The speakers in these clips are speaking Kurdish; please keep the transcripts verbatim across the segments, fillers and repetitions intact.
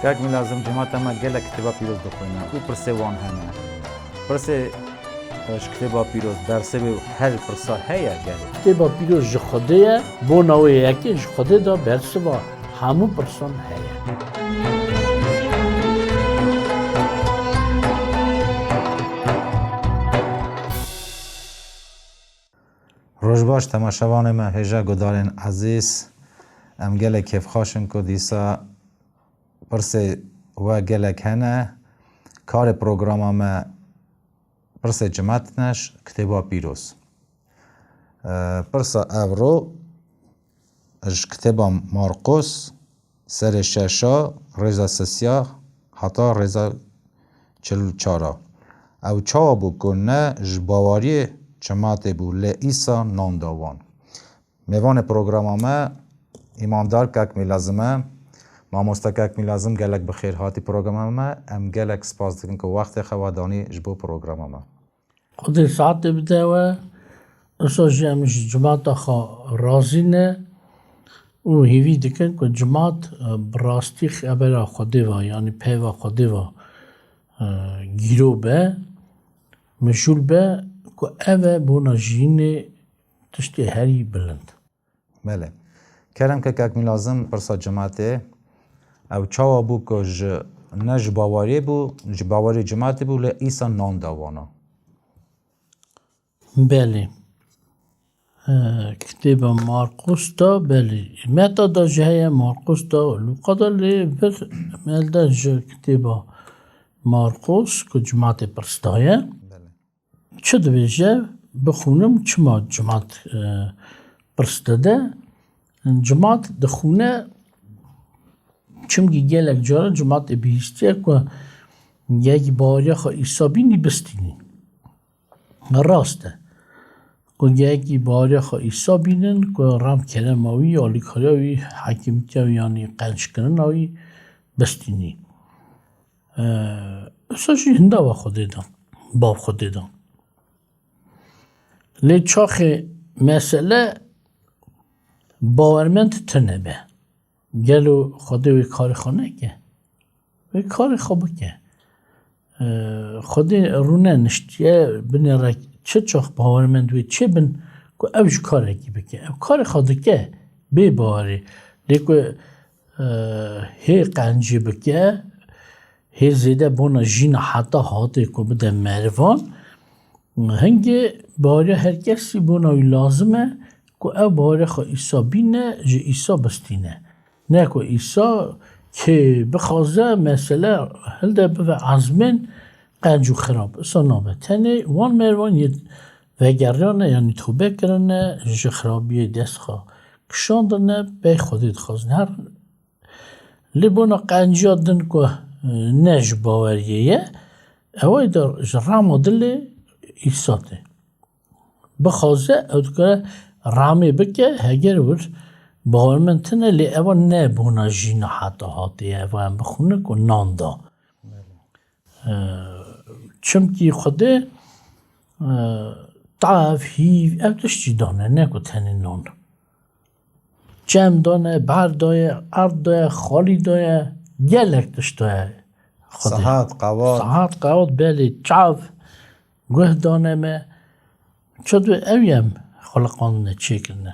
Kak Mîlazim, cemata me gelek kitêba pîroz dixwîne û pirsê wan hene. Pirsê, e, ji kitêba pîroz, bersivê her pirsa heye gelê? Kitêba pîroz ji Xwedê ye, bona wê yekê ji Xwedê de bersiva hemû pirsan heye. Roj baş temaşevanê me, hêja guhdarên ezîz. Em gelek kêfxweş in ku dîsa pirsê we gelek hene. Karê programa me pirsê cimat ne ji kitêba pîroz. E, pirsa evro ji kitêba Marqos, serê şeşa, rêza sisiya heta rêza çil û çar a. Ew çawa bû ku ne ji baweriyê cimatê bû, lê Îsa nan da wan? Mêvanê programa me, îmandar Kak Mîlazim e. Mamosta Kak Mîlazim, gelek bi xêr hatî programa me. Em gelek spas dikin ku wextê xwe danî ji bo programa me. Xwedê saetê bide we. Usa jî em ji cimata xwe razî ne û hêvî dikin ku cimat, e, bi rastî xebera Xwedê ve, yanî peyva Xwedê ve, e, gîro be, mijûl be, ku ev e bona jiyînê tiştê herî bilind. Belê. Kerem ke Kak Mîlazim, pirsa cimatê, ew çawa bû ku ji, ne ji baweriyê bû, ji baweriyê cimatê bû, lê Îsa nan da wana? Belê. E, kitêba Marqos da, belê. Meta da jî heye, Marqos da, Lûqa da, lê vir melde ji kitêba Marqos ku cimatê pirs daye. Belê. Çi dibêje? Bixwînim çima cimat, e, pirs dide? Cimat dixwîne, çimkî gelek caran cimatê bihîstiye ku yekî baweriya xwe Îsa bînî bistînî. Rast e. Ku yekî baweriya xwe Îsa bînin, ku rem kerema wî, alîkariya wî, hekîmtiya wî, yanî qencikirina wî bistînî. Ee, Îsa jî hinda va Xwedê da, bav Xwedê da. Lê çaxê mesele bawermend tune be. Gelo Xwedê wê karê xwe neke? Wê karê xwe bike. Ee, Xwedê rûne niştiye binê re, çi çax bawermend wê çê bin ku ew ji karekî bike. Ew karê xwe dike bê bawerê. Lê ku e, hê qencî bike, hê zêde bona jîna heta hatê ku bide merivan, hingê baweriya her kesî bona wî lazim e ku ew baweriya xwe Îsa bîne, ji Îsa bistîne. Ne ku Îsa kê bixwaze mesele hilde bive ezmên qenc û xirab. Îsa nabe. Tenê wan merivan yê vegeriyane, yanî tobe kirine, ji xirabiyê dest xwe kişandine, pey Xwedê dixwazin. Her Lê bona qenciya din ku, e, ne ji baweriyê ye, ew ê de ji rama dilê Îsa tê. Bixwaze ew dikare ramê bike, heger wir bawermend tune, lê ewa ne bona jîna heta hatê ye, ewa em bixwînin ku nan da. E, çimkî Xwedê, e, tav, hîv, ev tişt jî dane, ne ku tenê nan. Çem dane, ber daye, erd daye, xalî daye, gelek tişt daye Xwedê. Sihet, qewat. Sihet, qewat, belê, çav, guh dane me. Çi dibê ew em xuliqandine, çêkirine.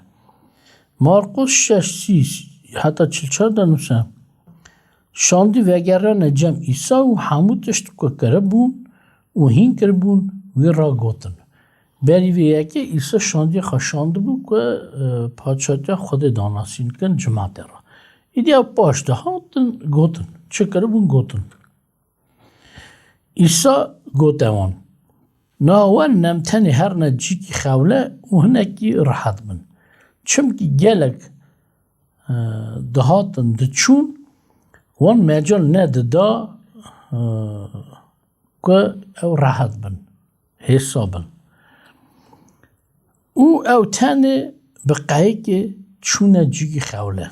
Marqos şeş sî heta çil çar de nûse. Şandî vegeriyane cem Îsa û hemû tişt ku kiribûn û hîn kiribûn, wî ra gotin. Berî vê yekê Îsa şandiyê xwe şandibû ku, e, Padşatiya Xwedê danasîn dikin cimatê re. Îdî ew paş de hatin gotin, çi kiribûn gotin. Îsa gote wan, niha werin em tenê herine cîkî xewle û hinekî rihet bin. Çimkî gelek, e, dihatin diçûn, wan mecal nedida, e, ku ew rehet bin, hêsa bin. Û ew tenê bi qeyikê çûne cîkî xewle.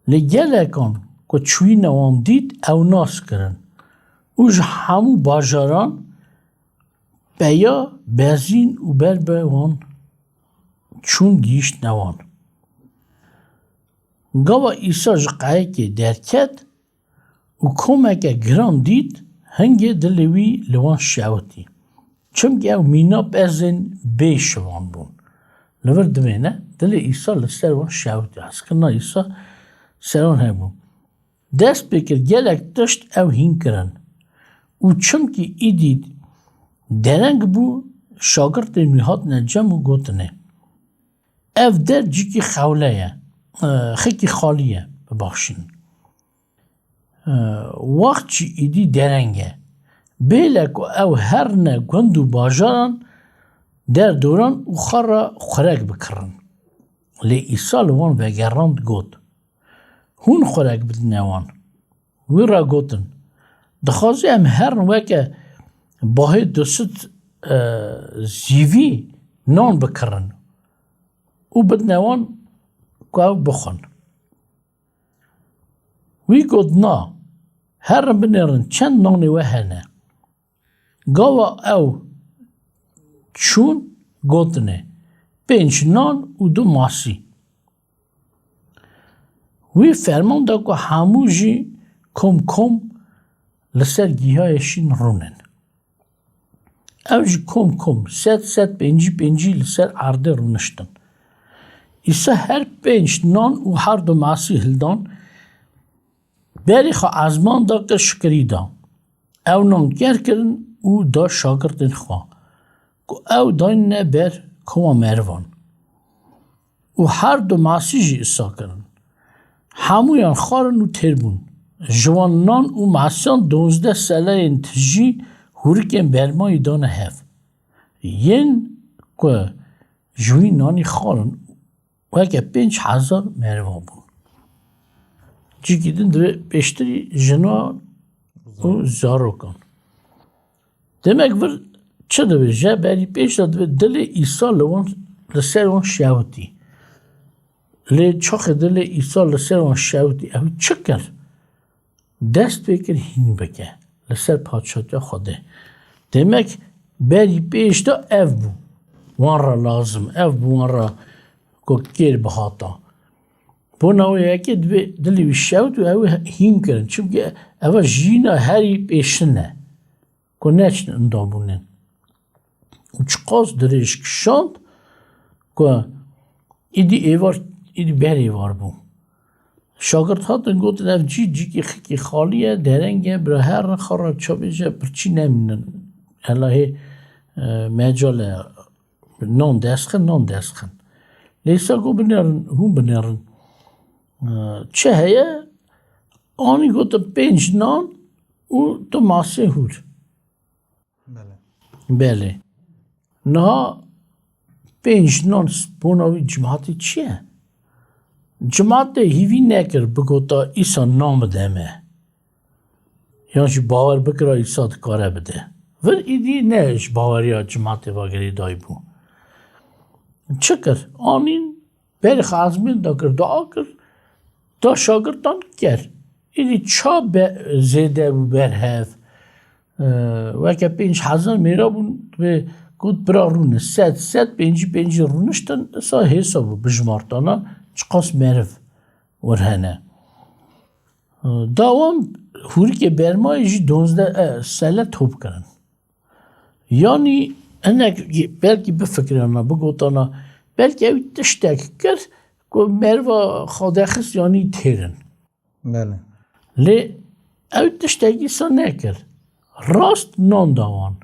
Lê gelekan ku çûyîne wan dît, ew nas kirin û ji hemû bajaran peya bezîn û ber bi wan çûn, gihîştine wan. Gava Îsa ji qehekê derket û komeke giran dît, hingê dilê wî li wan şewitî. Çimkî ew mîna pezên bê şivan bûn. Li vir dimêne, dilê Îsa li ser wan şewitî. Hezkirina Îsa ser wan hebû. Dest pê kir gelek tişt ew hîn kirin. Û çimkî îdî dereng bû, şagirtên wî hatine cem û gotine, Ev der cîkî xewle ye, e, xikî xalî ye, bibexşîn. E, Wext jî îdî dereng e. Bêle ku ew herine gund û bajaran derdoran û xwe re xurek bikirin. Lê Îsa li wan vegerand got, Hûn xurek bidine wan. Wî re gotin, Dixwazî em herin weke bahê du sed, e, zîvî nan bikirin û bidine wan ku ew bixwin. Wî got, Na, herin binêrin çend nanê we hene. Gava ew çûn, gotine, Pênc nan û du masî. Wî ferman da ku hemû jî kom kom li ser gîhayê şîn rûnin. Ew jî kom kom, sed, sed pêncî pêncî li ser erdê rûniştin. Îsa her pênc nan û her du masî hildan, berê xwe ezman da, kir, şikirî da. Ew nan ker kirin û da şagirtên xwe, ku ew dayne ber koma merivan. Û her du masî jî Îsa kirin. Hemûyan xwarin û têr bûn. Ji wan nan û masiyan duwazdeh seleyên tijî hûrikên bermayî dane hev. Yên ku ji wî nanî xwarin weke pênc hezar meriva bûn. Cîkî din divê pêştirî jinan û zarokan. Demek vir çi dibêje? Berî pêş de divê dilê Îsa li wan, li ser wan şewitî. Lê çaxê dilê Îsa li ser wan şewitî, ew çi kir? Dest pê kir hîn bike li ser padşatiya Xwedê. Demek berî pêş de ev bû wan re lazim, ev bû wan re ku kêr bihata. Bona wê yekê divê dilê wî şewit û ew hîn kirin. Çimkî eva jiyîna herî pêşin e ku neçin indabûnê. Û çiqas dirêj kişand ku îdî êvar, îdî ber êvar bû. Şagirt hatin gotin, Ev cî cîkî xikî xalî ye, dereng e, bira herin xwe re çavêje, birçî nemînin. Hela hê, e, mecal e, nan dest xin, nan dest xin. Lê Îsa got, Binêrin, hûn binêrin. E, Çi heye? Anî gotin, Pênc nan û du masê hûr. Belê. Belê. Niha pênc nan bona wî cimatê çi ye? Cimatê hîvî nekir bigota, Îsa nan bide me. Yan jî bawer bikira Îsa dikare bide. Vir îdî ne ji baweriya cimatê ve girêdayî bû. Çi kir? Anîn berê xwe ezmên da kir, dua kir, da şagirtan ker. Îdî ça be-, zêde bû ber hev. E, weke pênc hezar mêra bûn, vê got, Bira rûne, sed, sed pêncî pêncî rûniştin, sa hêsa bû, bijimartana çiqas meriv wir hene. E, da wan hûrikê bermayê jî duwazdeh, e, sele top kirin. Yanî hinek belkî bifikirana, bigotana, belkî ew tiştek kir ku meriva xwe dexist, yanî têr in. Belê. Lê ew tiştek Îsa nekir. Rast nan da wan.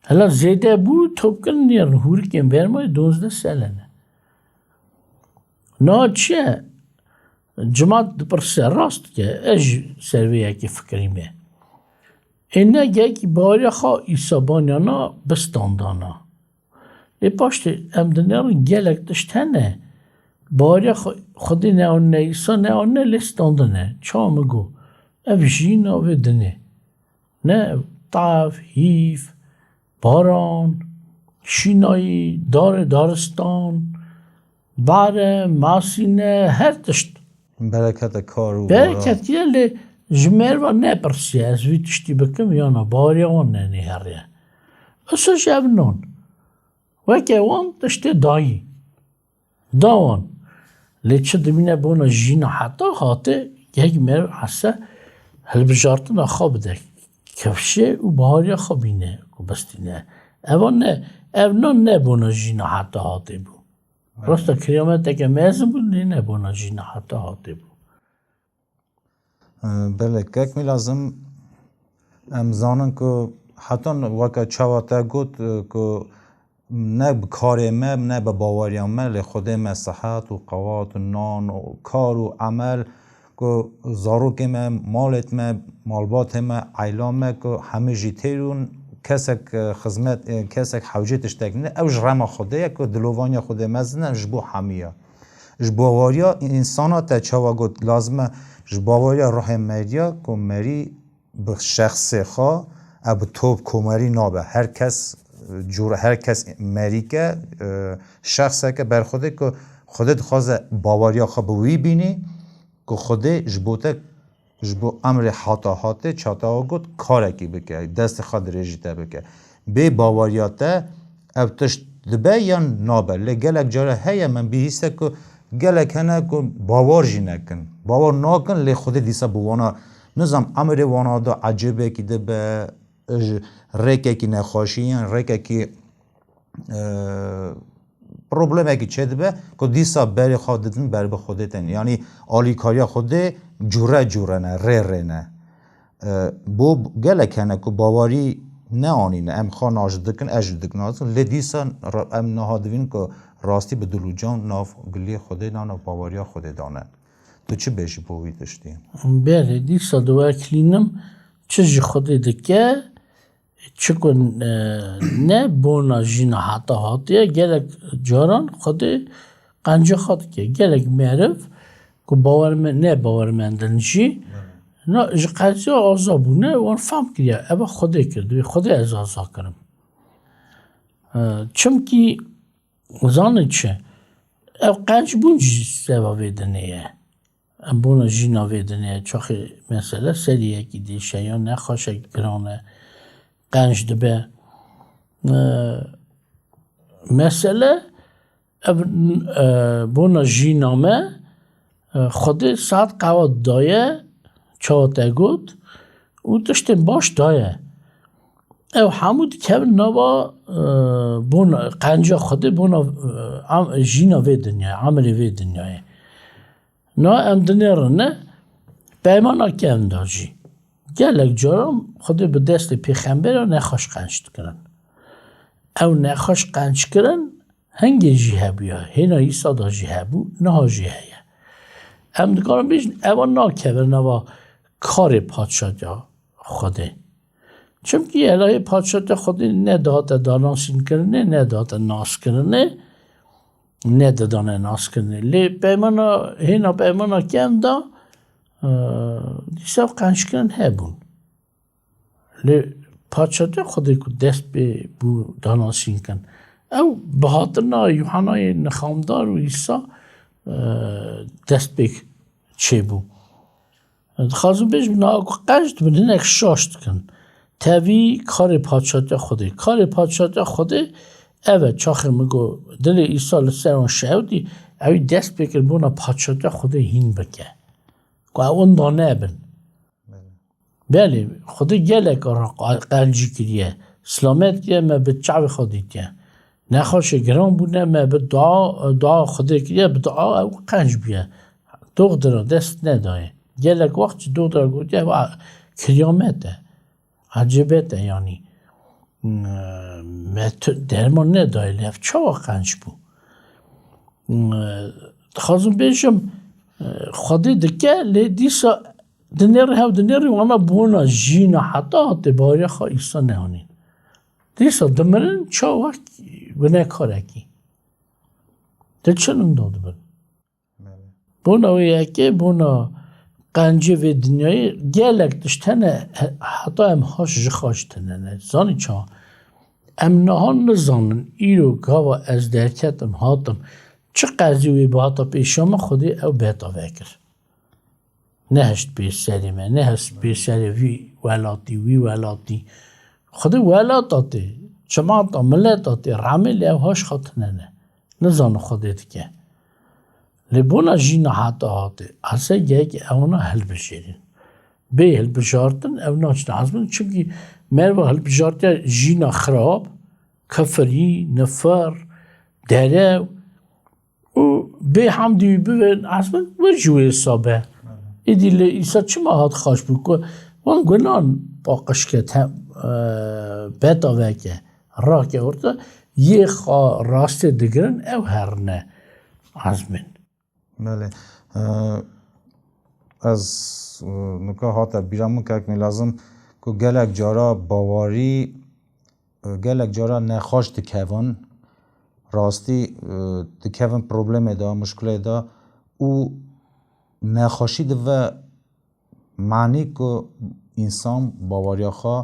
Hela zêde bû, top kirin nêrin, hûrikên bermayê duwazdeh sele ne. Niha çi ye? Cimat dipirse, rast dike, ez jî ser vê yekê fikirîme. Ê ne gelkî baweriya xwe Îsa baniyana bi standana. Lê paştê em dinêrin gelek tişt hene. Baweriya xwe-, Xwedê neanine, Îsa neanine, lê standine. Çawa min got? Ev jiyîna vê dinê. Ne ev tav, hîv, baran, şînayî, darê daristan, bare, masîne, her tişt. Berekete kar û Bereket kiriye, lê ji meriva nepirsiye, ez vî tiştî bikim ya na, baweriya wan neniheriye. Îsa jî ev nan. Weke wan tiştê dayî. Da wan. Lê çi dimîne bona jîna heta hatê, gehek meriv hese hilbijartina xwe bide, kifşê û baweriya xwe bîne ku bistîne. Eva ne, ev na ne bona jîna heta hatê bû. Rasta kiyameteke mezin bû, lê ne bona jîna heta hatê bû. Belê, kek Mîlazim, em zanin ku heta weke çawa te got ku ne bi karê me, ne bi baweriya me, lê Xwedê me sihet û qewat û nan û kar û emel, ku zarokê me, malêt me, malbatê me, eyla me, ku hemî jî têr ûn kesek, e, xizmet, e, kesek hewcê tiştek nîne. Ew ji rema Xwedê ye ku dilovaniya Xwedê mezin e ji bo hemî ya. Ji baweriya însana te çawa got, lazim e ji baweriya ruhê meriya ku merî bi şexsê xwe, ev bi top komerî nabe. Her kes, e, cûr, her kes merîke, e, şexseke berxwedê ku Xwedê dixwaze baweriya xwe bi wî bînî ku Xwedê ji bo te, ji bo emrê hata hatê çatawa got karekî bike, destê xwe dirêjî te bike. Bê baweriya te ev tişt dibe yan nabe. Lê gelek cara heye min bihîste ku gelek hene ku bawer jî nekin. Bawer nakin lê Xwedê dîsa bi wana, nizam emrê wana da ecêbekî dibe, ji rêkekî nexweşî yan rêkekî, e, problemekî çêdibe ku dîsa berê xwe didin ber bi Xwedê tên. Yanî alîkariya Xwedê cûre cûre ne, rê rê ne. E, bo gelek hene ku bawerî neanîne. Em xwe naş dikin, ez jî diknasim. Lê dîsa ra-, em niha divînin ku rastî bi dil û can nav giliyê Xwedê dane, baweriya Xwedê dane. Tu çi bêjî bo wî tiştî? Belê, dîsa diweklînim, çi ji Xwedê dike, çi ku, e, ne bona jîna heta hatiye, gelek caran Xwedê qenca xwe dike. Gelek meriv ku bawerme-, ne bawermendin jî, na, ji qenciya aza bûne, wan fam kiriye, eva Xwedê kir, divê Xwedê ez aza kirim. E, çimkî, zanî çi? Ev qenc bûn jî seva vê dinê ye. Em bona jîna vê dinê ye. Çaxê mesele serî yekî dêşe ya nexweşek giran e, qenc dibe. E, mesele ev, e, bona jîna me, e, Xwedê saet qewat daye, çawa te got, û tiştên baş daye. Ew hemû dikevin nava, e, bona qenca Xwedê, bona, e, am-, jîna vê dinyayê, emirê vê dinyayê. Na em dinêrine peymana kevn de jî. Gelek caran Xwedê bi destê pêxembera nexweş qenc dikirin. Ew nexweş qenc kirin, hingê jî hebûya, hêna Îsa de jî hebû, niha jî heye. Em dikarin bêjin, eva nakeve nava karê padşatiya Xwedê. Çimkî hela yê padşatiya Xwedê ne dihate danasînkirinê, ne dihate naskirinê, ne didane naskirinê. Lê peymana, hêna peymana kevn de, e, dîsa qenc kirin hebûn. Lê padşatiya Xwedê ku dest pê bû danasîn kin. Ew bi hatina Yuhanayê Nixamdar û Îsa, e, dest pê çêbû. Dixwazim bêjim, niha ku qenc dibin, hinek şaş dikin. Tevî karê padşatiya Xwedê. Karê padşatiya Xwedê ev e, çaxê min got, dilê Îsa li ser wan şewitî, ewî dest pê kir bona padşatiya Xwedê hîn bike. Ku ew winda nebin. Belê, Xwedê gelek re qencî kiriye. Silamet kiriye, me bi çavê xwe dîtiye. Nexweşê giran bûne, me bi dua, dua Xwedê kiriye, bi dua ew qenc bûye. Doxdira dest nedaye. Gelek wext ji doxdira gotiye, "Va, kiyamet e. Ecêbet e yanî. Me tu derman nedaye, lê ev çawa qenc bû?" Dixwazim bêjim, Xwedê dike, lê dîsa dinêrî hev dinêrî wana bona jîna heta hatê baweriya xwe Îsa neanîn. Dîsa dimirin çawa wek gunekarekî. Di çi linda dibin? Bona wê yekê, bona qencê vê dinyayê gelek tişt hene, he-, heta em haş ji xwe jî tune ne. Zanî çawa? Em niha nizanin, îro gava ez derketim, hatim, çi qerzî wê bihata pêşiya min, Xwedê ew beta vekir. Nehişt pê serê me, nehişt pê serê vî welatî, wî welatî. Xwedê welata tê, çimata, mileta tê, remê lê ew haş xwe tune ne. Nizanin Xwedê dike. Lê bona jîna heta hatê, ese gerek ewana hilbijêrin. Bê hilbijartin ew naçine ezmûn. Çimkî merva hilbijartiya jîna xirab, kifirî, nifir, derew û bê hemdî wî bivên ezmûn, wir jî wê hesab e. Îdî lê Îsa çima hat xaş bû ku wan gunan paqij ke, te-, e, beta veke, rake orta, yê xwe rastê digirin, ew herine ezmên. Belê. E, ez, e, nika hate bîra min kek mîlazim ku gelek cara bawarî, e, gelek cara nexweş dikevin, rastî, e, dikevin problemê de, muşkilê de û nexweşî dive manî ku însan bawariya xwe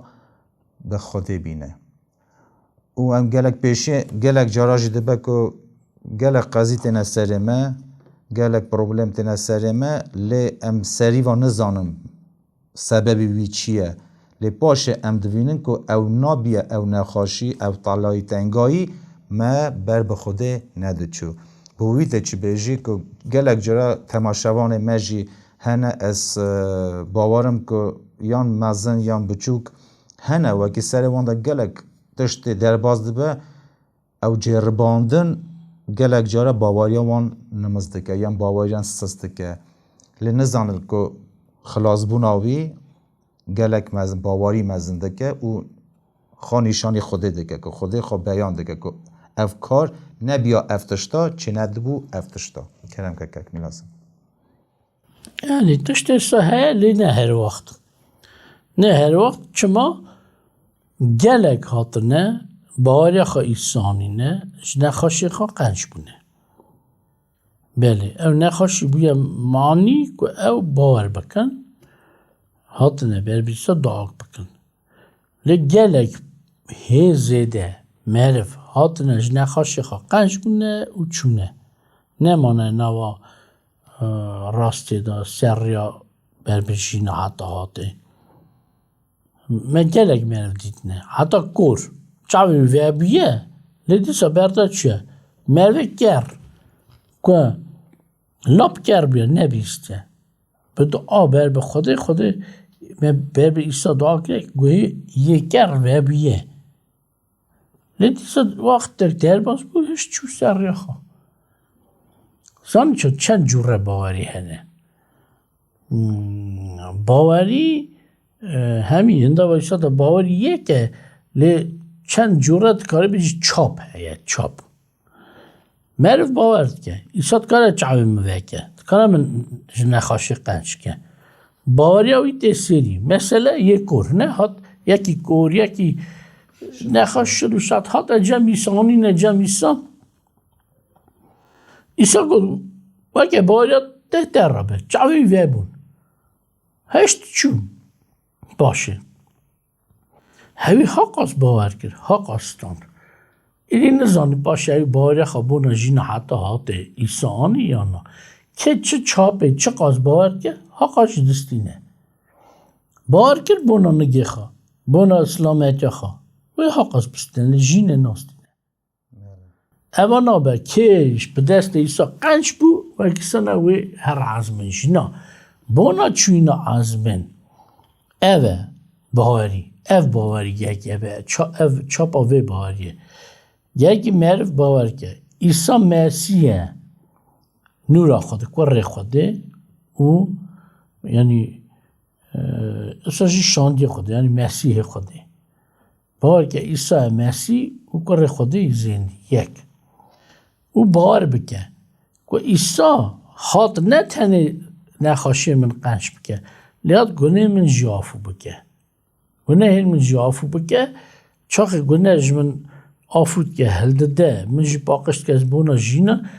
bi Xwedê bîne. Û em gelek pêşî, gelek cara jî dibe ku gelek qezî têne serê me, gelek problem têne serê me, lê em serî va nizanin sebebî wî çi ye. Lê paşê em divînin ku ew nabiye, ew nexweşî, ew telayî tengayî me ber bi Xwedê nediçû. Bi wî de çi bêjî ku gelek cara temaşevanê me jî hene, ez, e, bawerim ku yan mezin yan biçûk hene, wekî serê wan de gelek tiştê derbas dibe, ew cêribandin gelek cara baweriya wan nimiz dike, yan baweriyan sist dike. Lê nizanin ku xilasbûna wî gelek mezin, bawerî mezin dike û xwe nîşanî Xwedê dike, ku Xwedê xwe beyan dike, ku ev kar nebiya ev tişta, çênedibû ev tişta. Kerem ke kek mîlazim. Yanî tiştê sa heye, lê ne her wext. Ne her wext, çima? Gelek hatine, baweriya xwe îsanîne, ji nexweşê xwe qenc bûne. Belê, ew nexweşî bûye manî ku ew bawer bikin, hatine ber bi Îsa dua bikin. Lê gelek hê zêde meriv hatine ji nexweşê xwe qenc bûne û çûne. Nemane nava, e, rastê de, serriya ber bi jîna heta hatê. Me gelek meriv dîtine. Heta kor. Çavê wî vebûye, lê dîsa berda çûye. Merivê ker ku lap ker bûye, nebîstiye. Bi dua ber bi Xwedê, Xwedê me ber bi Îsa dua kire, guhê yê ker vebûye. Lê dîsa wextek derbas bû, hişt çû ser rêxa. Zanî çi, çend cûre bawerî hene. Hmm, bawerî, e, hemî hinda wisa de bawerî yek e, lê çend cûre dikare bêjî çap heye, çap. Meriv bawer dike. Îsa dikare çavê min veke. Dikare min ji nexweşê qenc ke. Baweriya wî tê serî. Mesele yê kor. Ne hat yekî kor, yekî nexweş şir û şat hate cem Îsa, anîne cem Îsa. Îsa got, weke baweriya te te re be. Çavê wî vebûn. Heşt çû. Paşê. Hewî haqas bawer kir, haqas stand. Êdî nizanî paşê hewî baweriya xwe bona jîna heta hatê Îsa anî ya na. Kê çi çapê, çiqas bawer kir, haqas jî distîne. Bawer kir bona nigê xwe, bona silametiya xwe. Wê haqas bistîne, lê jînê nastîne. Eva nabe, kê ji bi destê Îsa qenc bû, wekî sene wê her ezmên jî na. Bona çûyîna ezmên. Ev e bawerî. Ev bawerî yek ev e. Ça-, ev çapa vê baweriyê. Yekî meriv bawer ke Îsa Mesîh ye. Nûra Xwedê, kurê Xwedê û, yanî, e, Îsa jî şandiyê Xwedê, yanî Mesîhê Xwedê. Bawer ke Îsa ye Mesîh û kurê Xwedê yî zêndî, yek. Û bawer bike ku Îsa hat ne tenê nexweşiyê min qenc bike, lê hat gunê min jî afû bike. Gunehên min jî afû bike, çaxê guneh ji min afû dike, hildide, min jî paqij dike, ez bona jîna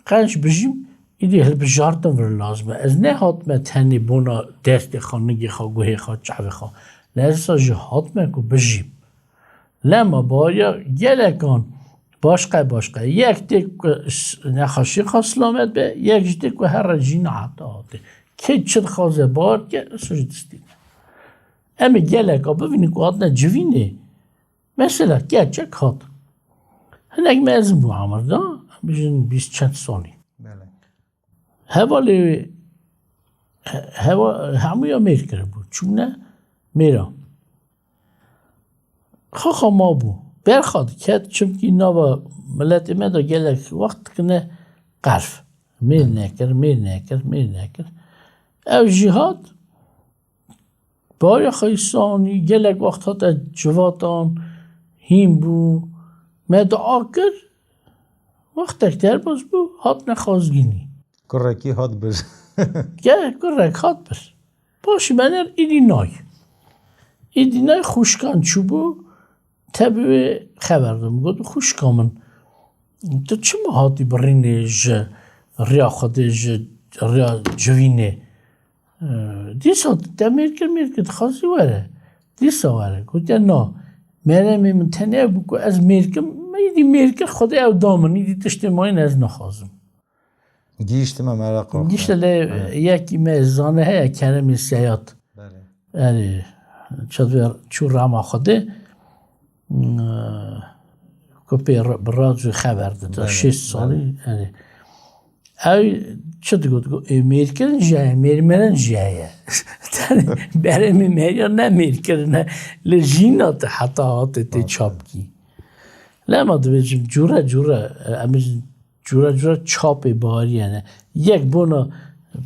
qenc bijîm, îdî hilbijartin vir lazim e. Ez nehatime tenê bona destê xwe, nigê xwe, guhê xwe, çavê xwe. Lê ez sa jî hatime ku bijîm. Lema baweriya gelekan başqe başqe. Yek tê ku s-, nexweşî xwe silamet be, yek jî tê ku here jîna heta hatê. Kê çi dixwaze bawer ke, ez jî distîne. Em ê geleka bibînin ku hatine civînê. Mesela keçek hat. Hinek mezin bû emir de, em bijin bîst çend salî. Belê. Hevalê wê, he-, heva-, hemûya mêr kiribû. Çûne mêra. Xaxa mabû. Berxa diket, çimkî nava miletê me de gelek wext dikine qerf. Mêr nekir, mêr nekir, mêr nekir. Ew jî hat, bariya xwe îsanî, gelek wext hate civatan, hîn bû, me dua kir, wextek derbas bû, hatine xazgînî. Kurekî hat bir. Ge, kurek hat bir. Paşî me ner îdî nay. Îdî nay xwişkan çûbû, tevî wê xeber dibû. Got, xwişka min, tu çima hatî birînê ji riya Xwedê, ji riya civînê? Ee, dîsa te mêr kir, mêr kir, dixwazî were. Dîsa were. Gotiye, na. Meremê min tenê ew bû ku ez mêr kim, me îdî mêr kir, Xwedê ew da min, îdî tiştê mayîn ez naxwazim. Gihîştime meraqa xwe. Gihîşte lê Evet. yekî me zane heye, Keremê Seyad. Belê. Erê, çadir çû rama Xwedê, m, ku pê r-, bi radyo xeber dida, Belê, şêst salî, belê. erê. Ew çi digot? Got, ê, mêrkirin jî heye, mêrmerin jî heye. Berê min meriya ne mêrkirin e, lê jîna te heta hatê tê Hatê. çapkî. Lema dibêjim, cûre cûre, e, em bêjin, cûre cûre çapê bawarî hene. Yek bona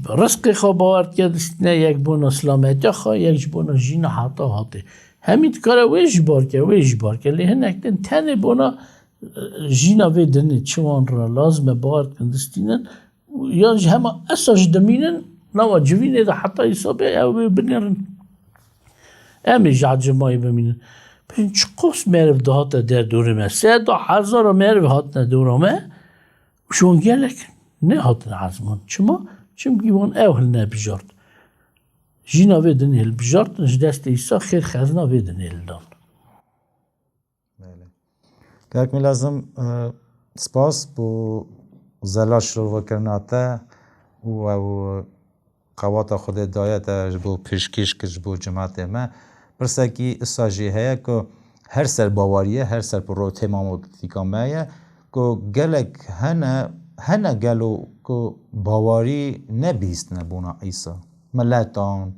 rizqê xwe bawer dike distîne, yek bona silametiya xwe, yek ji bona jîna heta hatê. Hemî dikare wê jî bar ke, wê jî bar ke. Lê hinek din tenê bona, e, jîna vê dinê çi wan re lazim e bawer dikin distînin. Yan jî hema esa jî dimînin, nava civînê de heta îsabê ew wê binêrin. Em ê ji ecimayî bimînin. Pişt çiqas meriv dihate der dorê me. Seda hezara meriv hatine dora me. Û ji wan gelek nehatine ezman. Çima? Çimkî wan ew hilnebijart. Jîna vê dinê hilbijartin, ji destê Îsa xêr xezna vê dinê hildan. Belê. Kak Mîlazim, e, spas bo zelal şirovekirina te û ew qewata Xwedê daye te ji bo pêşkêş kir ji bo cimatê me. Pirsekî isa jî heye ku her ser bawariye, her ser piro têma motîka me ye ku gelek hene, hene gelo ku bawarî nebihîstine bona Îsa. Miletan,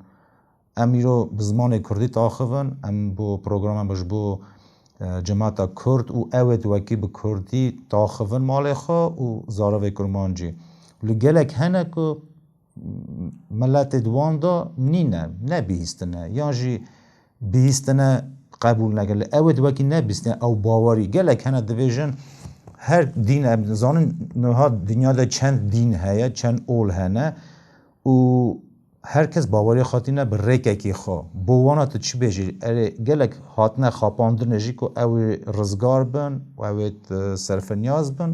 Em îro bi zimanê kurdî taxivin, em bo programa me ji bo, e, cemata kurd û ew ê di wekî bi kurdî taxivin malê xwe û zarevê kurmancî. Li gelek hene ku, m, miletê di wan de nîne, nebihîstine, yan jî bihîstine qebûl neke. Li ew ê di wekî nebihîstine, ew bawerî. Gelek hene dibêjin, her dîn, em zanin niha dinya de çend dîn heye, çend ol hene û her kes baweriya xwe tîne bi rêkekî xwe. Bo wana tu çi bêjî? Erê, gelek hatine xapandinê jî ku ew ê rizgar bin û ew ê, e, serfinyaz bin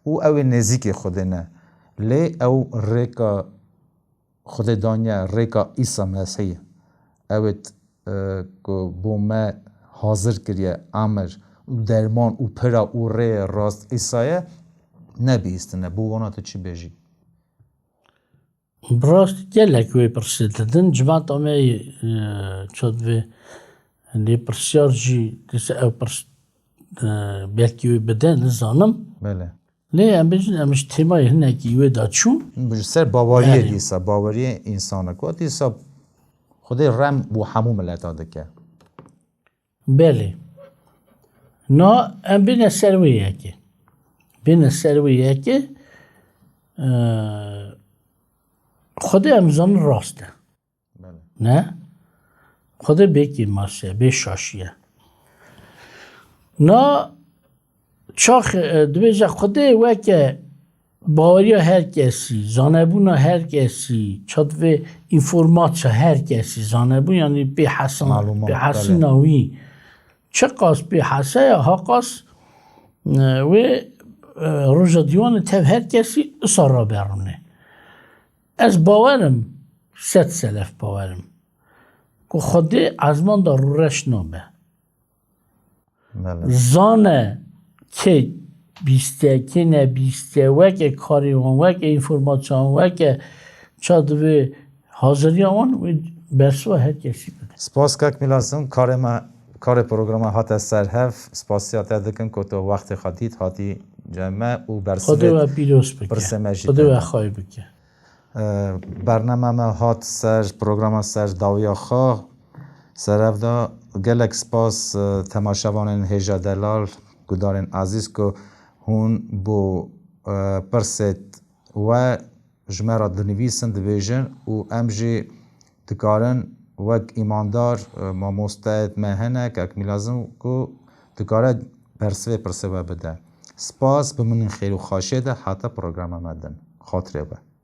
û ew ê nêzîkê Xwedê ne. Lê ew rêka Xwedê daniye, rêka Îsa Mesîh. Ew ê, e, ku bo me hazir kiriye emir û derman û pira û rê rast Îsa ye, nebihîstine. Bo wana tu çi bêjî? Bi rastî gelek wê pirsê didin. Civata me, e, çatvê lêpirsiyar jî dîsa ew pirs, e, belkî wê bide, nizanim. Belê. Lê em bêjin, em ji têmayê hinekî wê de çûn. Ji ser baweriyê Belê. dîsa, baweriyê însana ku dîsa Xwedê rem bo hemû mileta dike. Belê. Na em bêne ser wê yekê. Bêne ser wê yekê, e, Xwedê em zanin rast e. Belê. Ne? Xwedê bê kêmasî ye, bê şaşî ye. Na çax, e, dibêje Xwedê weke baweriya her kesî, zanebûna her kesî, çatvê înformasiya her kesî, zanebûn, yanî pê hesan, Malûmat, pê hesîna belê. wî. Çiqas pê hese ya, haqas, e, wê, e, roja dîwanê tev her kesî isa raberûne. Ez bawerim, sed selef bawerim, ku Xwedê ezman de rûreş nabe. Belê. Zane kê bîste, kê nebîste, weke karê wan, weke înformasiyan, weke çativê haziriya wan, wê bersiva her kesî bide. Spas kak Mîlasim, karê me, karê programa hate ser hev. Spasiya te dikin ku tu wextê xwe dît, hatî cem me û Xwedê bersivê we pîroz bike. pirsê me jî Xwedê te we da. xayr bike. e, bernama me hat ser programa ser dawiya xwe. Serevda gelek spas, e, temaşevanên hêja delal, gudarên ezîz ku hûn bo, e, pirsê we ji me re dinivîsin, dibêjin û em jî dikarin wek îmandar, e, mamosteyê me hene, kek Mîlazim ku dikare bersivê pirsê we bide. Spas, bimînin xêr û xaşiyê de heta programa me din. Xatirê we.